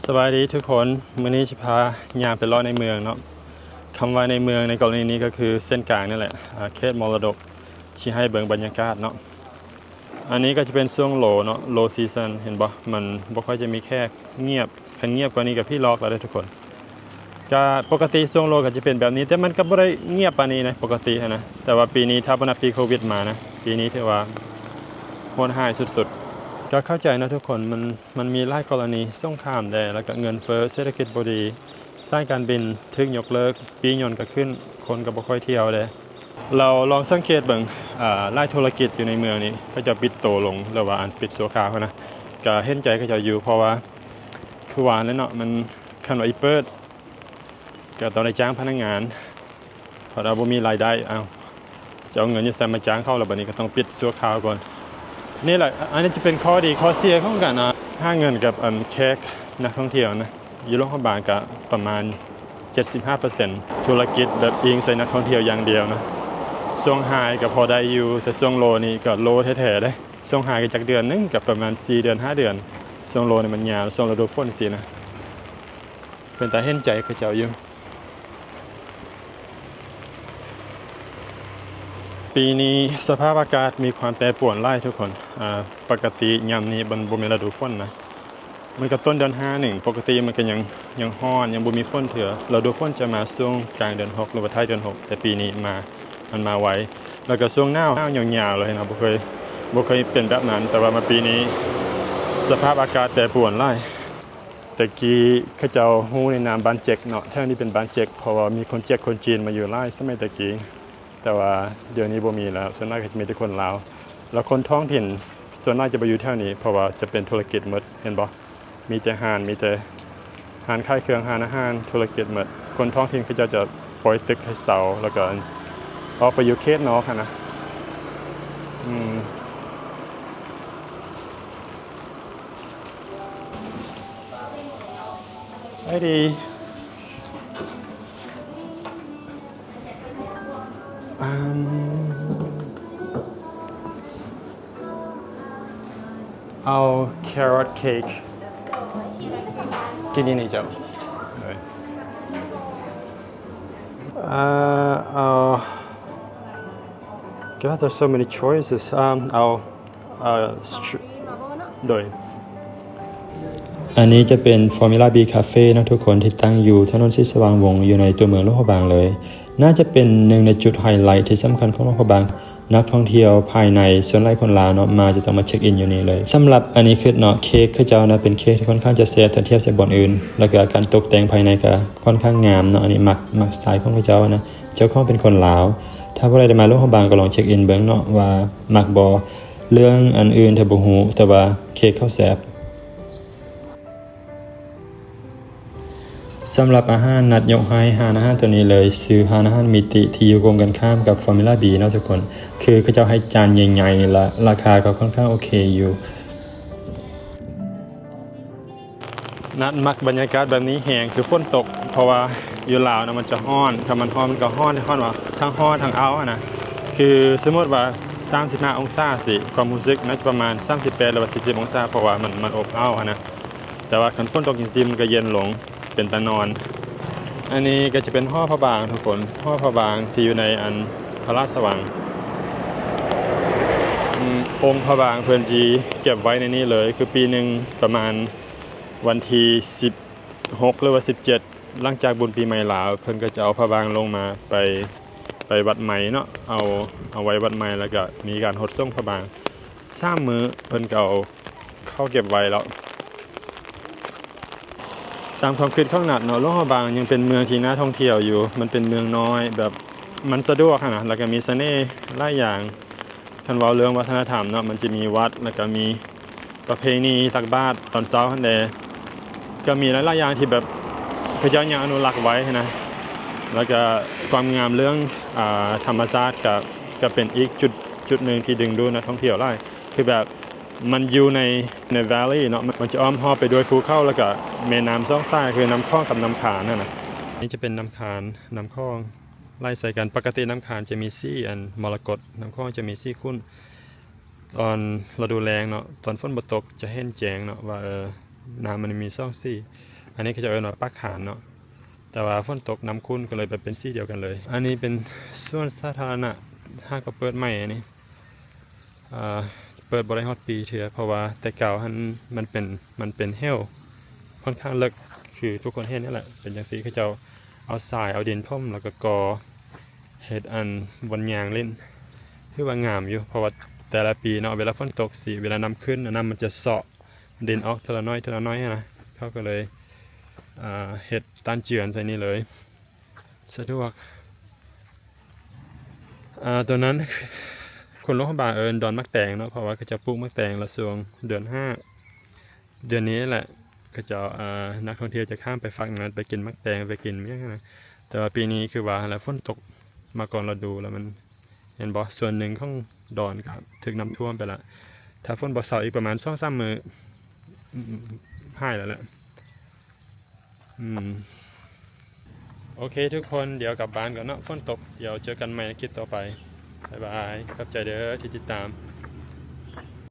ສະບາຍດີທຸກຄົນ, ມື້ນີ້ຊິພາຍ່າງໄປເລາະໃນເມືອງເນາະ. ຄຳວ່າໃນເມືອງໃນກໍລະນີນີ້ກໍຄືເສັ້ນກາງນີ້ແຫຼະ, ອາ, ເຂດມໍລະດົກ, ຊິໃຫ້ເບິ່ງບັນຍາກາດເນາະ. ອັນນີ້ກໍຈະເປັນຊ່ວງ low ເນາະ, low season ເຫັນບໍ່? ມັນບໍ່ຄ່ອຍຈະມີແຂກ, ງຽບ, ຄັນງຽບກວ່ານີ້ກໍຜີຫຼອກແລ້ວເດ້ທຸກຄົນ. ກະປົກກະຕິຊ່ວງ low ກໍຈະເປັນແບບນີ້, ແຕ່ມັນກໍບໍ່ໄດ້ງຽບປານນີ້ນະ, ປົກກະຕິຫັ້ນນະ. ແຕ່ວ່າປີນີ້ຖ້າບໍ່ນັບປີໂຄວິດມານະ, ປີນີ້ຖືວ່າໂຫດຮ້າຍສຸດໆ. ກໍເຂົ້າໃຈເນາະທຸກຄົນ, ມັນ, ມັນມີຫຼາຍກໍລະນີ, ສົງຄາມແດ່, ແລ້ວກໍເງິນເຟີ້, ເສດຖະກິດບໍ່ດີ, ສາຍການບິນຖືກຍົກເລີກ, ປີ້ຍົນກໍຂຶ້ນ, ຄົນກໍບໍ່ຄ່ອຍທ່ຽວແດ່. ລາວລອງສັງເກດເບິ່ງ, ອາ, ຫຼາຍທຸລະກິດຢູ່ໃນເມືອງນີ້ ເຂົາເຈົ້າປິດໂຕລົງ ຫຼືວ່າອັນປິດຊົ່ວຄາວຫັ້ນນະ, ກະເຫັນໃຈເຂົາເຈົ້າຢູ່, ເພາະວ່າຄືວ່າແຫຼະເນາະ, ມັນ ຄັນວ່າອີເປີດ ກໍຕ້ອງໄດ້ຈ້າງພະນັກງານ, ເພາະວ່າບໍ່ມີລາຍໄດ້, ເອົ້າ ຈະເອົາເງິນຢູ່ໃສມາຈ້າງເຂົາ, ແລ້ວບັດນີ້ກໍຕ້ອງປິດຊົ່ວຄາວກ່ອນ. ນີ້ແຫຼະ, ອັນນີ້ຈະເປັນຂໍ້ດີຂໍ້ເສຍຂອງການ, ອາ, ຫາເງິນກັບ, ອັນ, ແຂກນັກທ່ອງທ່ຽວນະ. ຢູ່ຫຼວງພະບາງກະປະມານເຈັດສິບຫ້າເປີເຊັນ ທຸລະກິດແບບອີງໃສ່ນັກທ່ອງທ່ຽວຢ່າງດຽວນະ. ຊ່ວງ high ກະພໍໄດ້ຢູ່, ແຕ່ຊ່ວງ low ນີ້ກະ low ແທ້ໆເດ້. ຊ່ວງ high ກະຈັກເດືອນໜຶ່ງ, ກະປະມານສີ່ເດືອນ ຫ້າເດືອນ. ຊ່ວງ low ນີ້ມັນຍາວ, ຊ່ວງລະດູຝົນຊີ້ນະ. ເປັນຕາເຫັນໃຈເຂົາເຈົ້າຢູ່. ປີນີ້ສະພາບອາກາດມີຄວາມແປປວນຫຼາຍທຸກຄົນ. ອາ, ປົກກະຕິຍາມນີ້ມັນບໍ່ແມ່ນລະດູຝົນນະ. ມັນກໍຕົ້ນເດືອນຫ້າໜຶ່ງ, ປົກກະຕິມັນກໍຍັງ, ຍັງຮ້ອນ, ຍັງບໍ່ມີຝົນເທື່ອ. ລະດູຝົນຈະມາຊ່ວງກາງເດືອນຫົກ ຫຼືວ່າທ້າຍເດືອນຫົກ, ແຕ່ປີນີ້ມາ, ມັນມາໄວ. ແລ້ວກໍຊ່ວງໜາວ, ໜາວຍາວໆເລີຍນະ, ບໍ່ເຄີຍ, ບໍ່ເຄີຍເປັນແບບນັ້ນ, ແຕ່ວ່າມາປີນີ້ສະພາບອາກາດແປປວນຫຼາຍ. ແຕ່ກີ້ເຂົາເຈົ້າຮູ້ໃນນາມບ້ານເຈັກເນາະ, ແຖວນີ້ເປັນບ້ານເຈັກ ເພາະວ່າມີຄົນເຈັກຄົນຈີນມາຢູ່ຫຼາຍສະໄໝແຕ່ກີ້, ແຕ່ວ່າດຽວນີ້ບໍ່ມີແລ້ວ, ສ່ວນຫຼາຍກໍຈະມີແຕ່ຄົນລາວ. ແລ້ວຄົນທ້ອງຖິ່ນສ່ວນຫຼາຍຈະບໍ່ຢູ່ແຖວນີ້ ເພາະວ່າຈະເປັນທຸລະກິດໝົດ, ເຫັນບໍ່? ມີແຕ່ຮ້ານ, ມີແຕ່ຮ້ານຂາຍເຄື່ອງ, ຮ້ານອາຫານ, ທຸລະກິດໝົດ. ຄົນທ້ອງຖິ່ນເຂົາເຈົ້າຈະປ່ອຍຕຶກໃຫ້ເຊົ່າ ແລ້ວກໍອອກໄປຢູ່ເຂດນອກຫັ້ນນະ. ອືມ. Hi. Um, I'll carrot cake. ກິນນີ້ນີ້ເຈົ້າ. ເອີຍ. Uh, I'll, God, there's so many choices. Um, I'll ເອີ ສະຕຣີມມາໂບເນາະ ໂດຍ. ອັນນີ້ຈະເປັນ Formula B Cafe ເນາະທຸກຄົນ ທີ່ຕັ້ງຢູ່ຖະໜົນສີສະຫວ່າງວົງ ຢູ່ໃນຕົວເມືອງຫຼວງພະບາງເລີຍ. ໜ້າຈະເປັນໜຶ່ງໃນຈຸດໄຮໄລທີ່ສຳຄັນຂອງຫຼວງພະບາງ. ນັກທ່ອງທ່ຽວພາຍໃນສ່ວນຫຼາຍຄົນລາວເນາະ ມາຈະຕ້ອງມາເຊັກອິນຢູ່ນີ້ເລີຍ. ສຳລັບອັນນີ້ຄິດເນາະ ເຄ້ກເຂົາເຈົ້ານະ ເປັນເຄ້ກທີ່ຄ່ອນຂ້າງຈະແຊບ ຖ້າທຽບໃສ່ບ່ອນອື່ນ ແລ້ວກະການຕົກແຕ່ງພາຍໃນກະຄ່ອນຂ້າງງາມເນາະ. ອັນນີ້ມັກ, ມັກສະໄຕຂອງເຂົາເຈົ້ານະ. ເຈົ້າຂອງເປັນຄົນລາວ. ຖ້າຜູ້ໃດໄດ້ມາຫຼວງພະບາງກໍລອງເຊັກອິນເບິ່ງເນາະ ວ່າມັກບໍ່? ເລື່ອງອັນອື່ນຖ້າບໍ່ຮູ້, ແຕ່ວ່າເຄ້ກເຂົາແຊບ. ສຳລັບອາຫານ ນັດຍົກໃຫ້ຮ້ານອາຫານໂຕນີ້ເລີຍ, ຊື່ຮ້ານອາຫານມິຕິ ທີ່ຢູ່ກົງກັນຂ້າມກັບ Formula B ເນາະທຸກຄົນ. ຄືເຂົາເຈົ້າໃຫ້ຈານໃຫຍ່ໆ ແລະ ລາຄາກໍຄ່ອນຂ້າງໂອເຄຢູ່. ນັດມັກບັນຍາກາດແບບນີ້ແຮງ ຄືຝົນຕົກ, ເພາະວ່າຢູ່ລາວນະ ມັນຈະຮ້ອນ, ຖ້າມັນຮ້ອນ ມັນກໍຮ້ອນ, ຮ້ອນວ່າທັງຮ້ອນທັງອ້າວຫັ້ນນະ. ຄືສົມມຸດວ່າສາມສິບຫ້າອົງສາຊິ, ຄວາມຮູ້ສຶກໜ້າຈະປະມານສາມສິບແປດ ຫຼືວ່າສີ່ສິບອົງສາ, ເພາະວ່າມັນ, ມັນອົບອ້າວຫັ້ນນະ. ແຕ່ວ່າຄັນຝົນຕົກຈັ່ງຊີ້ ມັນກໍເຢັນລົງ, ເປັນຕານອນ. ອັນນີ້ກໍຈະເປັນຫໍພະບາງທຸກຄົນ, ຫໍພະບາງທີ່ຢູ່ໃນອັນພະລາຊະວັງ. ອືມ, ອົງພະບາງເພິ່ນຊິເກັບໄວ້ໃນນີ້ເລີຍ, ຄືປີໜຶ່ງປະມານ ວັນທີສິບຫົກ ຫຼືວ່າສິບເຈັດ ຫຼັງຈາກບຸນປີໃໝ່ລາວ, ເພິ່ນກໍຈະເອົາພະບາງລົງມາໄປ, ໄປວັດໃໝ່ເນາະ, ເອົາ, ເອົາໄວ້ວັດໃໝ່ ແລ້ວກໍມີການຫົດສົງພະບາງສາມມື້, ເພິ່ນກໍເອົາເຂົ້າເກັບໄວ້ແລ້ວ. ຕາມຄວາມຄິດຂອງນັດເນາະ, ຫຼວງພະບາງຍັງເປັນເມືອງທີ່ໜ້າທ່ອງທ່ຽວຢູ່, ມັນເປັນເມືອງນ້ອຍ, ແບບມັນສະດວກຫັ້ນນະ, ແລ້ວກໍມີສະເໜ່ຫຼາຍຢ່າງ. ຄັນເວົ້າເລື່ອງວັດທະນະທຳເນາະ, ມັນຈະມີວັດ ແລ້ວກໍມີປະເພນີຕັກບາດຕອນເຊົ້າຫັ້ນແດ່, ກໍມີຫຼາຍໆຢ່າງທີ່ແບບເຂົາເຈົ້າຍັງອະນຸລັກໄວ້ຫັ້ນນະ. ແລ້ວກໍຄວາມງາມເລື່ອງ, ອາ, ທຳມະຊາດກໍ, ກໍເປັນອີກຈຸດ, ຈຸດໜຶ່ງທີ່ດຶງດູດນັກທ່ອງທ່ຽວຫຼາຍ. ຄືແບບມັນຢູ່ໃນ, ໃນ valley ເນາະ, ມັນຈະອ້ອມຮອບໄປດ້ວຍພູເຂົາ ແລ້ວກໍແມ່ນ້ຳສອງສາຍ ຄືນ້ຳຂອງກັບນ້ຳຄານຫັ້ນນະ. ນີ້ຈະເປັນນ້ຳຄານ, ນ້ຳຂອງ ໄລ່ໃສ່ກັນ. ປົກກະຕິນ້ຳຄານຈະມີສີອັນມໍລະກົດ, ນ້ຳຂອງຈະມີສີຂຸ້ນ. ຕອນລະດູແລ້ງເນາະ, ຕອນຝົນບໍ່ຕົກຈະເຫັນແຈ້ງເນາະວ່າ, ເອີ, ນ້ຳມັນມີສອງສີ. ອັນນີ້ເຂົາເຈົ້າເອີ້ນວ່າປາກຄານເນາະ ແຕ່ວ່າຝົນຕົກນ້ຳຂຸ່ນກໍເລີຍແບບເປັນສີດຽວກັນເລີຍ. ອັນນີ້ເປັນສວນສາທາລະນະ ຫາກໍເປີດໃໝ່ ອັນນີ້ ອ່າ ເປີດບໍ່ໄດ້ຮອດປີເທື່ອ ເພາະວ່າແຕ່ເກົ່າຫັ້ນມັນເປັນ ມັນເປັນເຫວ ຂ້ອນຂ້າງເລິກ ຄືທຸກຄົນເຫັນນີ້ແຫຼະ ເປັນຈັ່ງຊີ້. ເຂົາເຈົ້າເອົາຊາຍ ເອົາດິນຖົມ ແລ້ວກໍກໍ່ເຮັດອັນບ່ອນຍ່າງຫຼິ້ນ ຖືວ່າງາມຢູ່ ເພາະວ່າແຕ່ລະປີເນາະ ເວລາຝົນຕົກຊິ ເວລານ້ຳຂຶ້ນ ນ້ຳມັນຈະເຊາະດິນອອກເທື່ອລະໜ້ອຍ ເທື່ອລະໜ້ອຍຫັ້ນນະ ເຂົາກໍເລີຍ ອ່າ ເຮັດຕານເຈື່ອນໃສ່ນີ້ເລີຍ ສະດວກ. ອ່າ ຕົວນັ້ນ ຄົນຫຼວງພະບາງເອີ້ນດອນໝາກແຕງເນາະ ເພາະວ່າເຂົາເຈົ້າປູກໝາກແຕງລະຊ່ວງເດືອນຫ້າ ເດືອນນີ້ແຫຼະ ເຂົາເຈົ້າ ອ່າ ນັກທ່ອງທ່ຽວຈະຂ້າມໄປຟາກນັ້ນ ໄປກິນໝາກແຕງ ໄປກິນຫຍັງຫັ້ນນະ. ແຕ່ວ່າປີນີ້ຄືວ່າຫັ້ນແຫຼະ ຝົນຕົກມາກ່ອນລະດູ ແລ້ວມັນ ເຫັນບໍ່ ສ່ວນໜຶ່ງຂອງດອນກໍຖືກນ້ຳຖ້ວມໄປລະ. ຖ້າຝົນບໍ່ເຊົາອີກປະມານສອງສາມມື້ ອືມ ຫາຍແລ້ວແຫຼະ. ອືມ ໂອເຄທຸກຄົນ ດຽວກັບບ້ານກ່ອນເນາະ ຝົນຕົກ. ດຽວເຈີກັນໃໝ່ໃນຄລິບຕໍ່ໄປ. ບາຍບາຍ ຂອບໃຈເດີທີ່ຕິດຕາມ.